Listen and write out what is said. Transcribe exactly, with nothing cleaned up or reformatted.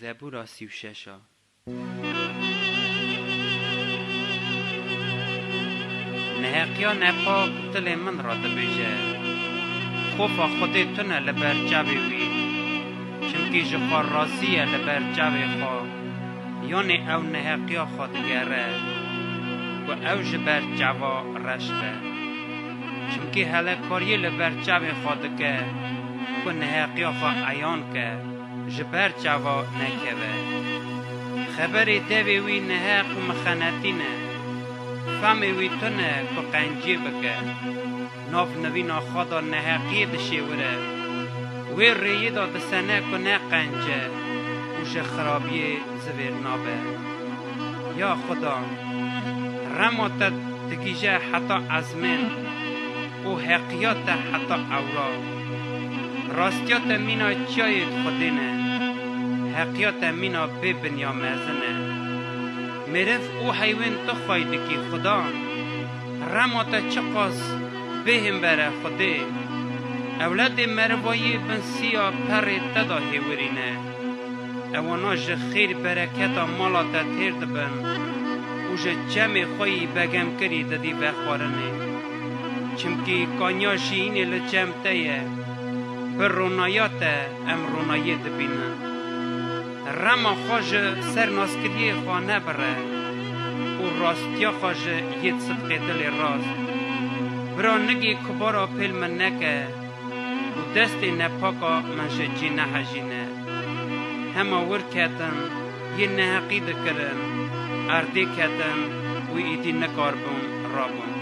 Zebûra sî û şeş a. Neheqiya nepak dilê min re dibêje, xofa Xwedê tune li ber çavê wî, çimkî ji xwe razî ye li ber çavê xwe, yanê ew neheqiya xwe digere, ku ew ji ber çava reş be. Çimkî helekariyê li ber çavê xwe dike, ku neheqiya xwe eyan ke, ji ber çava nekeve. Xeberê devê wî neheq û mixenetî ne. Femê wî tune ku qenciyê bike. Nav nivîna xwe de neheqiyê dişêwire. Wê rêyê de disene ku ne qenc e û ji xirabiyê zivêr nabe. Ya Xuda, rema te digihîje heta ezmên û heqiya te heta ewra. Rastiya te mîna çiyayê Xwedê ne, heqiya te mîna bê binya mezin e. Meriv û heywan tu xwey dikî Xuda, rema te çiqas bêhember e Xwedê. Ewledê merivayî bin siya perê te de hêwirî ne. Ewana ji xêr bereketa mala te têr dibin û ji çemê xwe yî begemkirî didî vexwarinê. Çimkî kaniya jiyînê li çem te ye. Bi ronaya te em ronayiyê dibînin. Rema xwe ji sernaskiriyê xwe nebire û rastiya xwe ji yêd sidqê dilê rast. Bira nigê kubara pêl min neke û destê nepaka min ji cî nehejîne. Hema wir ketin, yê neheqî dikirin, erdê ketin û îdî nikaribûn rabûn.